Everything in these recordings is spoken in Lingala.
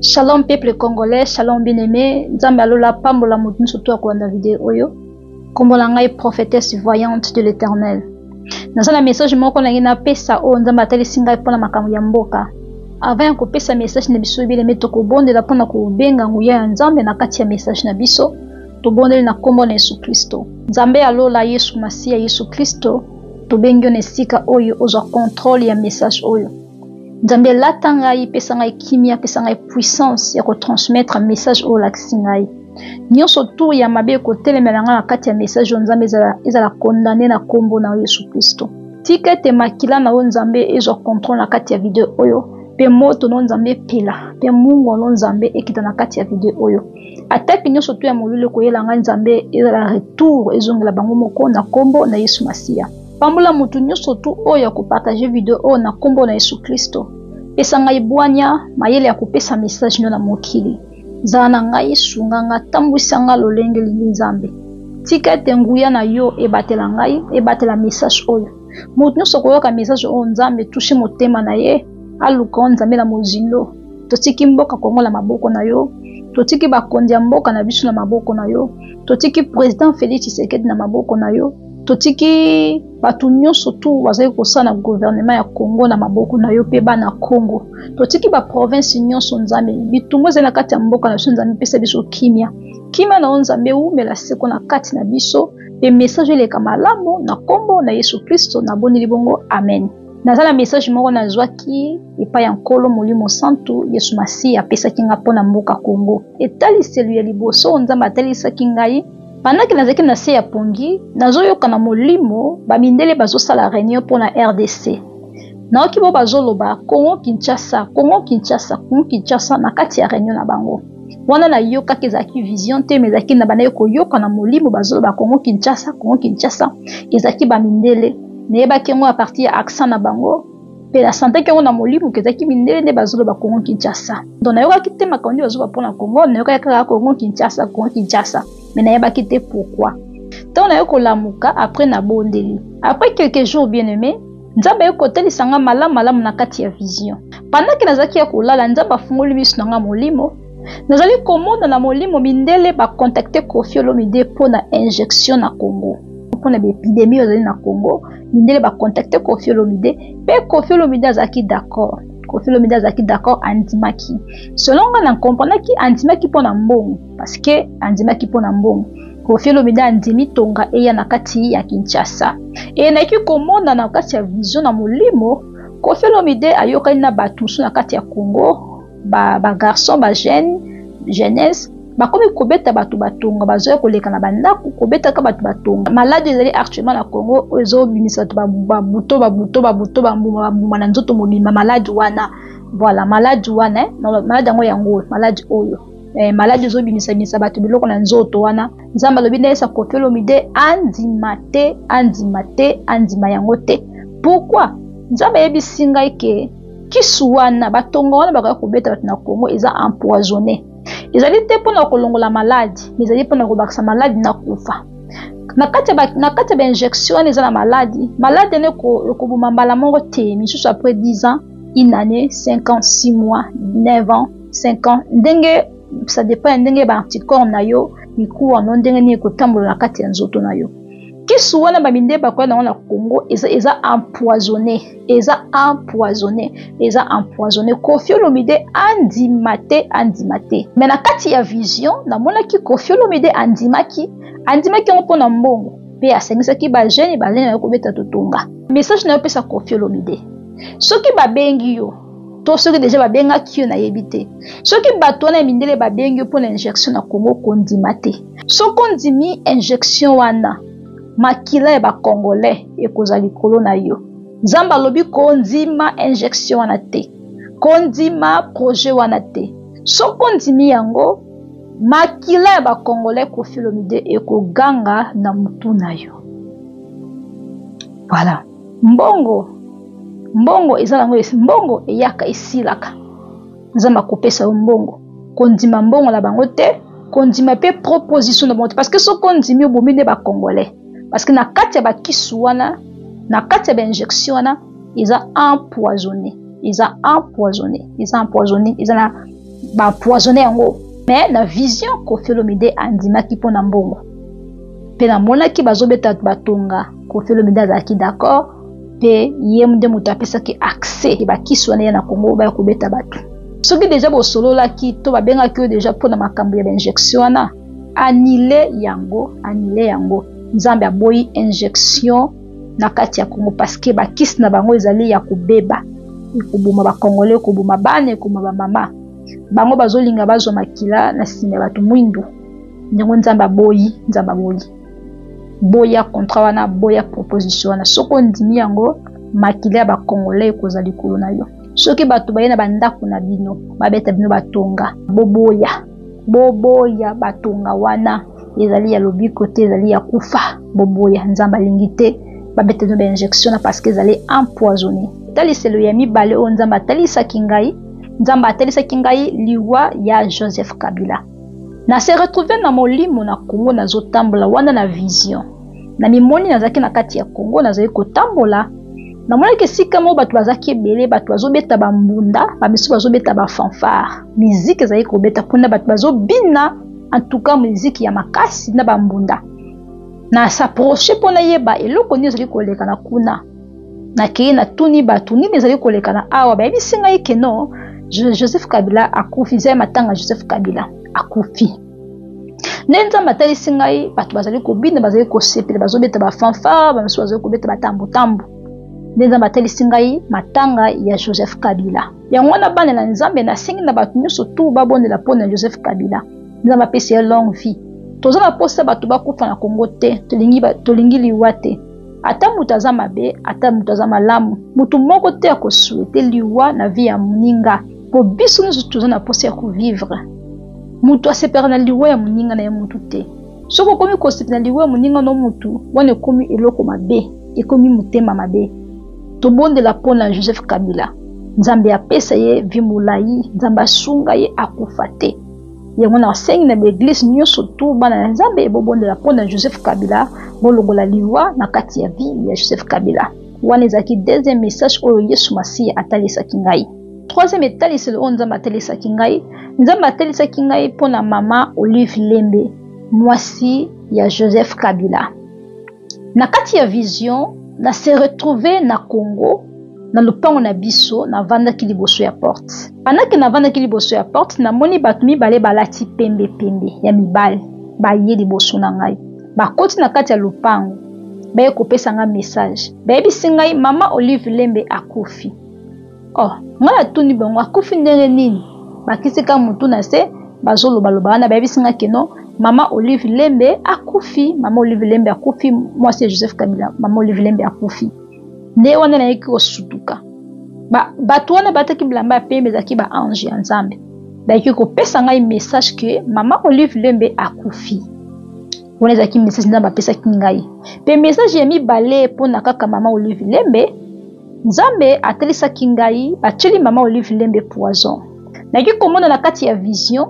Shalom peuple congolais, shalom bien-aimé, Nzambe alola pambola moto nyonso to akolanda video oyo. Kombo na ngai prophétesse voyante de l'Éternel. Naza na message moko nangi napesa oyo Nzambe atalisi ngai mpona makambo ya mboka. Avant ya kopesa message na biso bien-aimé, tokobondela mpona kobenga nguya ya Nzambe na kati ya message na biso. Tobondeli na kombo na Yesu Kristo. Nzambe ya lola, Yesu Masiya, Yesu Kristo, tobengi yo na esika oyo ozwa contrôle ya message oyo. Nzambe lata ngai, pesa ngai kimia, pesa ngai puissance ya kotransmettre message oyo olakisi ngai. Nyonso tour ya mabe ekotelemela ngai na kati ya message oyo Nzambe ezala, ezala condamne na kombo na Yesu Kristo. Tika ete makila na yo Nzambe ezwa contrôle na kati ya video oyo, mpe moto no Nzambe epela, mpe mungwa no Nzambe ekita na kati ya video oyo. Ataki nyonso to ya molulu ekoyela ngai Nzambe ezala retour ezongela bango moko na kombo na Yesu Masiya. Pambola moto nyonso tu oyo akopartage video oyo na nkombo na Yesu Klisto. Pesa ngai bwanya, mayele ya kopesa message no na mokili. Zala na ngai, sunga nga, tambwisa nga lolenge elingi Nzambe. Tika ete nguya na yo ebatela ngai, ebatela message oyo. Moto nyonso akoyoka message oyo Nzambe touche motema na ye, aluka Nzambe na mozindo. Totiki mboka Kongo na maboko na yo, totiki bakonzi ya mboka na biso na maboko na yo, totiki president Felix Tshisekedi na maboko na yo. Totiki bato nyonso tu bazali kosala na gouvernement ya Congo na maboko na yo mpe bana Congo. Totiki ba province nyonso Nzambe, bitumba ezali na kati ya mboka na biso Nzambe, pesa biso kimia. Kimia na yo Nzambe ewumela seko na kati na biso mpe message eleka malamu na kombo na Yesu Kristo nabondeli bongo, amen. Naza na message moko nazwaki epai ya Nkolo Molimo Santu Yesu Masiya apesaki nga mpo na mboka Congo. Etaliseli ya liboso Nzambe atalisaki ngai pendant que nazalaki na se ya pongi, nazoyoka na molimo ba mindele bazosala reunion mpo na RDC. Nayoki bo bazoloba Congo Kinshasa, Congo Kinshasa, Congo Kinshasa na kati ya reunion na bango. Wana nayokaki ezalaki vision te, mais ezalaki na bandaki koyoka na molimo bazoloba Congo Kinshasa, Congo Kinshasa, ezalaki ba mindele. Nayebaki yango à partir ya accent na bango mpe nasantaki yango na molimo ke ezalaki mindele nde bazoloba Congo Kinshasa. Donc nayokaki te makambo nde bazoloba mpo na Congo, nayokaki kaka Congo Kinshasa, Congo Kinshasa, mais nayebaki te pourquoi. Ntango naye kolamuka après nabondeli, après quelques jours bien aimé, Nzambe aye kotalisa nga malamu malamu na kati ya vision. Pendant que nazalaki ya kolala, Nzambe afungoli miso na nga molimo. Nazali komona na molimo mindele ba contacter Koffi Olomide mpo na injection na Congo. Mpo na ba epidemie oyo ezali na Congo, mindele ba contacter Koffi Olomide mpe Koffi Olomide azalaki d'accord. Koffi Olomide azalaki d'accord, andimaki. Selon nga na comprenaki andimaki mpo na mbongo, parce que andimaki mpo na mbongo. Koffi Olomide andimi tonga eya na kati ya Kinshasa. E nayaki komona na kati ya vision na molimo, Koffi Olomide ayokani na bato mosusu na kati ya Congo, ba, ba garçon, ba jeune, jeunesse, bakomi kobeta bato batonga, bazoya koleka na bandako kobetaka bato batonga. Maladi ezali actuellement na Congo oyo ezobimisa bato babuto babuto babuto bambuma bambuma na nzoto mobimba, maladi wana. Voilà, maladi wana, eh, maladi yango yango, maladi oyo. Maladi ezobimisa bimisa bato biloko na nzoto wana. Nzambe alobi nayesa Koffi Olomide andima te, andima te, andima yango te. Pourquoi? Nzambe ayebisi ngai ke kisu wana, batonga wana bakoya kobeta bato na Congo eza empoisonné. Ezali te mpona kolongola maladi, mais ezali mpona kobakisa maladi na kufa. Na kati ya ba, na kati ya ba injection wana eza na maladi, maladi wana ekoboma mbala moko te, misusu après 10 ans, une année, 5 ans, 6 mois, 9 ans, 5 ans, ndenge ça dépend ya ndenge ba anticorps na yo, mikuwa no ndenge nini ekotambola na kati ya nzoto na yo. Kisu wana ba mindele bakoya nango na Congo eza, eza empoisonné, eza empoisonné, eza empoisonné. Koffi Olomide andima te, andima te. Mais na kati ya vision namonaki Koffi Olomide andimaki, andimaki yango mpona mbongo mpe asengisaki ba jeune ba jeune kobeta totonga. Message na yo pesa Koffi Olomide, soki babengi yo to soki deja babengaki yo nayebi te, soki bato wana ya mindele babengi yo mpona injection na Congo, kondima te. Soki ondimi injection wana, makila ya ba Congolais ekozala likolo na yo. Nzambe alobi kondima injection wana te, kondima projet wana te. Soki ondimi yango, makila ya ba Congolais Koffi Olomide ekoganga na mutu na yo. Voilà. Mbongo, mbongo eza nango, mbongo eyaka esilaka. Nzambe akopesa yo mbongo. Kondima mbongo na bango te, kondima pe proposition na bango te, parce que soki ondimi obomi nde ba Congolais. Parce que na kati ya ba kisu wana, na kati ya ba injection wana, eza empoisonné, eza empoisonné, eza empoisonné, eza na Baempoisonne yango. Mais na vision Koffi Olomide andimaki mpo na mbongo. Mpe namonaki bazobeta batonga, Koffi Olomide azalaki d'accord mpe ye nde moto apesaki accès bakisi wana ya na Congo baya kobeta bato. Soki deja bosololaki to babengaki yo deja mpo na makambo ya bainjection wana, annule yango, annule yango. Nzambe aboyi injection na kati ya Congo parce que bakisi na bango ezali ya kobeba, ekoboma ba Congolais, ekoboma bana, ekoboma ba mama. Bango bazolinga bazwa makila na nsima ya bato mwindu. Ndenge Nzambe aboyi, Nzambe aboyi. Boya contrat wana, boya proposition wana. Soki ondimi yango, makila ya ba Congolais ekozala likolo na yo. Soki bato baye na bandako na bino, babeta bino batonga, boboya. Boboya batonga wana, ezali ya lobiko te, ezali ya kufa. Boboya, Nzambe alingi te babeta bino ba injection na parce que ezali empoisonné. Etaliselo ya mibale oyo Nzambe atalisaki ngai, Nzambe atalisaki ngai liwa ya Joseph Kabila. Na se retrouver na molimo na Congo, nazotambola wana na vision. Na mimoni nazalaki na kati ya Congo, nazali kotambola. Namonaki esika moko bato bazalaki ebele, bato bazobeta bambunda, bamisusu bazobeta ba fanfare. Miziki ezalaki kobeta kuna, bato bazobina, en tout cas miziki ya makasi na bambunda. Na s'approcher mpo nayeba eloko nini ezali koleka na kuna. Nakei natuni bato nini ezali koleka na awa, bayebisi ngai ke non, Joseph Kabila akufi, eza ya matanga Joseph Kabila akufi. Nde Nzambe atalisi ngai bato bazali kobina, bazali kosepela, bazobeta ba fanfare, ba misusu bazali kobeta batambutambu. Nde Nzambe atalisi ngai matanga ya Joseph Kabila. Yango wana bana na Nzambe, nasengi na bato nyonso tu babondela mpo na Joseph Kabila. Nzambe apesi ye longue vie. Toza na posa bato bakufa na Congo te, tolingi liwa te. Ata moto aza mabe, ata moto aza malamu, moto moko te akosouhaite liwa na vie ya moninga, po biso nyonso toza na posa ya kovivre. Moto asepelaka na liwa ya moninga na ye motu te. Soki okomi kosepela na liwa ya moninga no motu, wana ekomi eloko mabe, ekomi motema mabe. Tobondela mpo na Joseph Kabila. Nzambe apesa ye vie molayi, Nzambe asunga ye akufa te. Yango nasengi na baeglise nyonso tu bana ya Nzambe bobondela mpo na Joseph Kabila, bolongola liwa na kati ya vie ya Joseph Kabila. Wana ezalaki deuxième message oyo Yesu Masiya atalisaki ngai. Troisième etaliselo oyo Nzambe atalisaki ngai, Nzambe atalisaki ngai mpo na mama Olive Lembe, mwasi ya Joseph Kabila. Na kati ya vision, na se retrouver na Congo, na lopango na biso, navandaki liboso ya porte. Pendant que navandaki liboso ya porte, namoni bato mibale balati pembe pembe ya mibali baye liboso na ngai. Bakoti na kati ya lopango, baye kopesa ngai message. Bayebisi ngai mama Olive Lembe akufi. Oh, ngai natuni bango akufi ndenge nini? Bakisi ka mutu na se, bazolobaloba wana, bayebisi ngai keno mama Olive Lembe akufi, mama Olive Lembe akufi, mwasi ya Joseph Kabila, mama Olive Lembe akufi. Nde wana nayeki kosutuka. Bato wana bataki bilamba ya pembe, ezalaki ba ange ya Nzambe. Bayaki kopesa ngai message que mama Olive Lembe akufi. Wana ezalaki message Nzambe apesaki ngai. Pe message ya mibale pona kaka mama Olive Lembe, Nzambe atalisaki ngai batieli mama Olive Lembe poison. Nayaki komona na kati ya vision,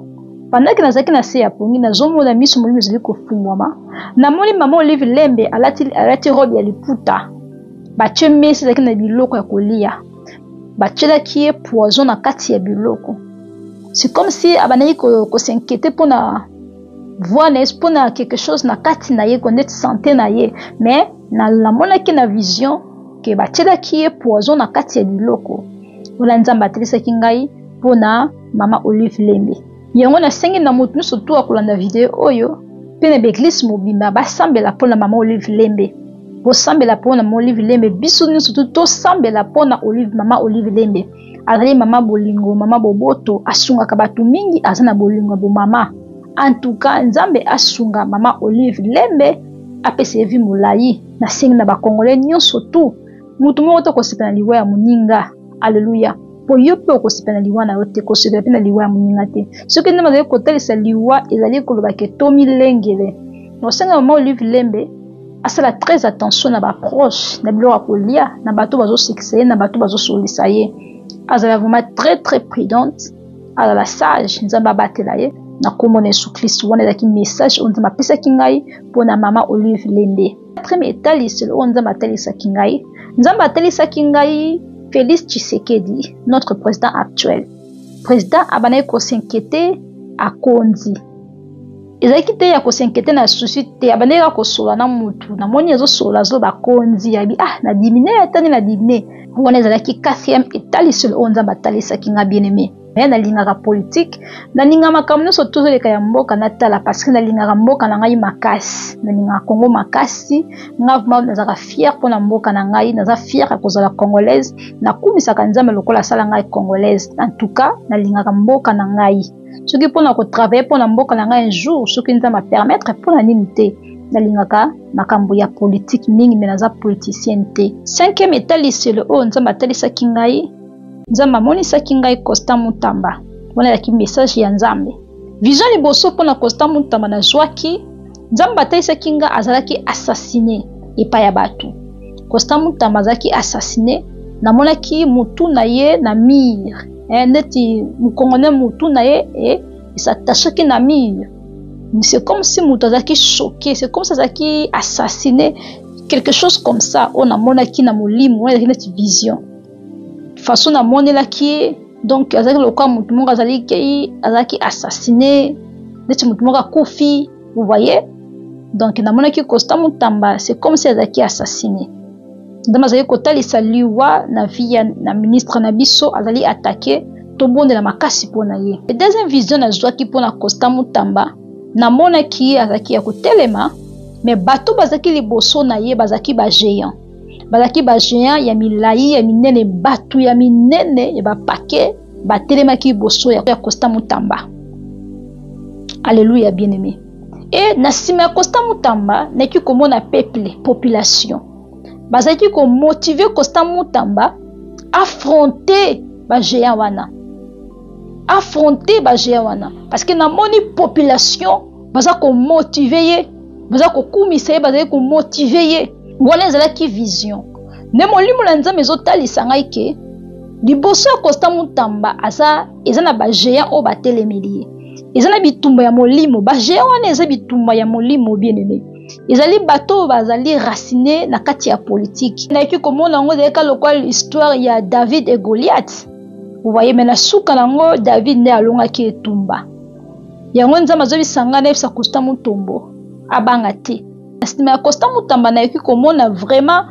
pendant que nazalaki na se ya pongi, nazomona miso molimo ezali kofungwama. Namoni mama Olive Lembe alati robe ya liputa. Batie mesa ezalaki na biloko ya kolia. Batielaki ye poison na kati ya biloko. C'est comme si abandaki ko s'inquiéter pona voix na ye, pona quelque chose na kati na ye, ko neti santé na ye. Mais namonaki na vision ke batielaki ye poison na kati ya biloko. Wana Nzambe atalisaki ngai pona mama Olive Lembe. Yango nasengi na moto nyonso tu akolanda video oyo pe na ba-eglise mobimba basambela pona mama Olive Lembe. Bosambela pona mama Olive Lembe, biso nyonso tu tosambela pona Olive, mama Olive Lembe. Azali mama bolingo, mama boboto, asungaka bato mingi, aza na bolingo ya bomama. En tout cas, Nzambe asunga mama Olive Lembe, apesa ye vie molayi. Nasengi na ba Congolais nyonso tu, moto moko te akosepela na liwa ya moninga. Alléluia. Po yo pe okosepela na liwa na yo te, kosepela pe na liwa ya moninga te. Soki nde bazali kotalisa liwa, ezali koloba ke tomilengele. Nasenga mama Olive Lembe asala très attention na ba proche, na biloko ya kolia, na bato bazosekisa ye, na bato bazosolisa ye. Azala vraiment très très prudente, azala sage, Nzambe abatela ye na kombo na Yesu Christ. Wana ezalaki message oyo Nzambe apesaki ngai pona mama Olive Lembe. Quatrième etaliselo oyo Nzambe atalisaki ngai, Nzambe atalisaki ngai Félix Tshisekedi, notre président actuel. Président abandaki ko s'inquiéter akonzi. Ezalaki te ya ko s'inquiéter na souci te, abandaki kaka kosolola na mutu. Namoni azosolola azoloba akonzi, abi ah na diminuer ata nde na diminuer. Wana ezalaki quatrième etaliselo oyo Nzambe atalisaki nga bien aimé. Mais nalingaka politique, nalinga makambo nyonso tozoleka ya mboka natala parce que nalingaka mboka na ngai makasi, nalingaka Congo makasi. Nga vraiment nazalaka fière mpona mboka na ngai, naza fière ya kozala congolaise, nakumisaka Nzambe lokola asala ngai congolaise. En tout cas nalingaka mboka na ngai, soki mpona kotravailler mpona mboka na ngai un jour, soki Nzambe apermettre, mpona nini te. Nalingaka makambo ya politique mingi, mais naza politicienne te. Cinquième etaliselo oyo Nzambe atalisaki ngai, Nzambe amonisaki ngai Constant Mutamba. Wana ezalaki message ya Nzambe. Vision liboso mpona Constant Mutamba nazwaki, Nzambe atalisaki nga azalaki assassiné epai ya bato. Constant Mutamba azalaki assassiné, namonaki mutu na ye na mur, neti mokongo ne mutu na ye esatachaki na mur. C'est comme si mutu azalaki choqué, c'est comme si azalaki assassiné, quelque chose comme ça. Oyo namonaki na molimo, wana ezalaki neti vision. Façon namonelaki ye, donc azalaki lokola mutu moko azalaki assassiné, neti mutu moko akufi, vous voyez. Donc namonaki Constant Mutamba, c'est comme si azalaki assassiné. Nzambe azalaki kotalisa liwa na vie ya na ministre na biso, azali attaqué, tobondela makasi mpona ye. Et deuxième vision nazwaki mpona Constant Mutamba, namonaki ye azalaki ya kotelema, mais bato bazalaki liboso na ye bazalaki ba géant. Bazalaki ba géant ya milai ya minene, bato ya minene ya ba paquet batelemaki liboso ya Constant Mutamba. Alléluia bien-aimé. Et na sima ya Constant Mutamba naki komona peuple, population. Bazalaki ko motiver Constant Mutamba affronter ba géant wana. Affronter ba géant wana parce que namoni population baza ko motiver ye, baza ko kumisa ye, bazali ko motiver ye. Wana ezalaki vision. Ne molimo na Nzambe ezotalisa ngai ke liboso ya Constant Mutamba aza eza na ba géant oyo batelemeli ye. Eza na bitumba ya molimo, ba géant wana eza bitumba ya molimo bien-aimé. Ezali bato oyo bazali raciné na kati ya politique. Nayaki komona yango ezalaki kaka lokola histoire ya David et Goliath. Vous voyez, mais na suka nango David nde alongaki etumba. Yango Nzambe azobisa ngai nayebisa Constant Mutombo abanga te. Na sima ya Constant Mutamba nayaki komona vraiment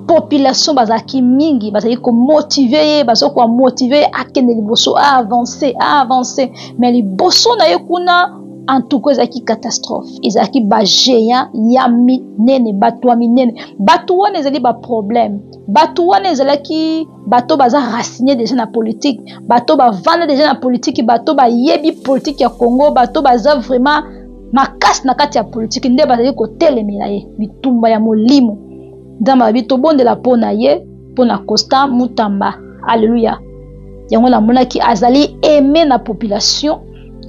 population bazalaki mingi, bazalaki komotive ye, bazalaki komotive ye akende liboso, a avancer, a avancer. Mais liboso na ye kuna en tout cas ezalaki catastrophe, ezalaki ba géant ya minene, bato ya minene. Bato wana ezali ba problème, bato wana ezalaki bato baza raciné déjà na politique, bato bavanda déjà na politique, bato bayebi politique ya Congo, bato baza vraiment makasi na kati ya politique, nde bazali kotelemela ye bitumba ya molimo. Nzambe alobi tobondela mpo na ye, mpo na Constant Mutamba. Alléluia. Yango namonaki azali aimé na population,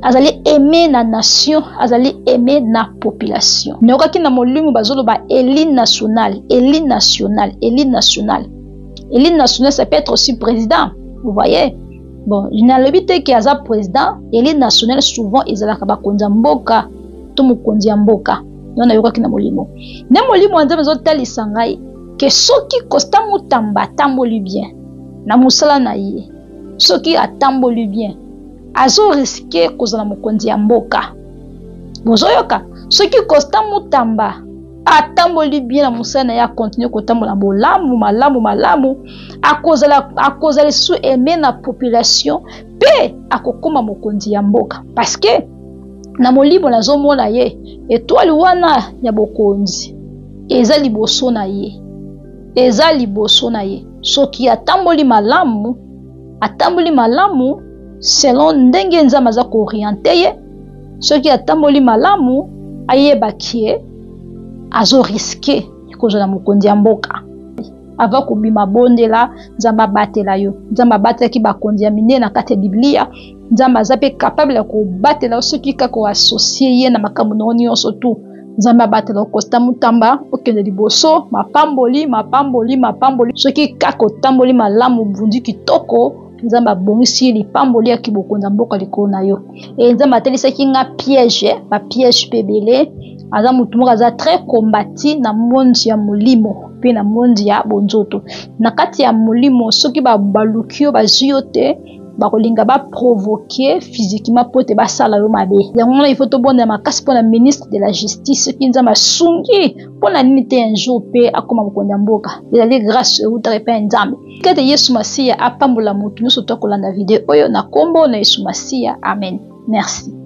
azali aimé na nation, azali aimé na population. Nayokaki na molimo bazoloba élu national, élu national, élu national. Élu national, ça peut être aussi président, vous voyez. Bon, nalobi te ke aza président, élu national souvent ezalaka bakonzi ya mboka to mokonzi ya mboka. Yango nayokaki na molimo. Nde molimo ya Nzambe ezotalisa ngai ke soki Constant Mutamba atamboli bien na mosala na ye, soki atamboli bien, azo risquer kozala mokonzi ya mboka. Bozoyoka? Soki Constant Mutamba atamboli bien na mosala na ye, akontinue kotambola bolamu, malamu, malamu, akozala lisusu aimé na population pe akokoma mokonzi ya mboka. Parce que na molimo nazomona ye étoile wana ya bokonzi eza liboso na ye, eza liboso na ye. Soki atamboli malamu, atamboli malamu selon ndenge Nzambe aza koorienter ye, soki atamboli malamu ayebaki ye azo risquer kozala mokonzi ya mboka. Avant kobima bondela, Nzambe abatela yo. Nzambe abatelaki bakonzi ya minene na kati ya Biblia. Nzambe aza pe capable ya kobatela yo soki kaka oassocie ye na makambo na yo nyonso tu. Nzambe abatela yo Constant Mutamba, okende liboso, mapamboli, mapamboli, mapamboli. Soki kaka otamboli malamu, obundi kitoko, Nzambe abongisi lipamboli ya kibokonzi ya mboka likolo na yo. E Nzambe atelisaki nga piège, ba piège pe ebele. Aza motu moko aza très combati na monde ya molimo pe na monde ya bonzoto. Na kati ya molimo soki baluki yo bazwi yo te, Bakolinga ba provoquer physiquement mpo ete basala yo mabe. Yango wana il faut tobondela makasi mpo na ministre de la justice, soki Nzambe asungi mpo na nini te un jour mpe akoma mokonzi ya mboka. Ezali grâce eutaka epai ya Nzambe. Tika ete Yesu Masiya apambola moto nyonso to akolanda video oyo na nkombo na Yesu Masiya. Amen. Merci.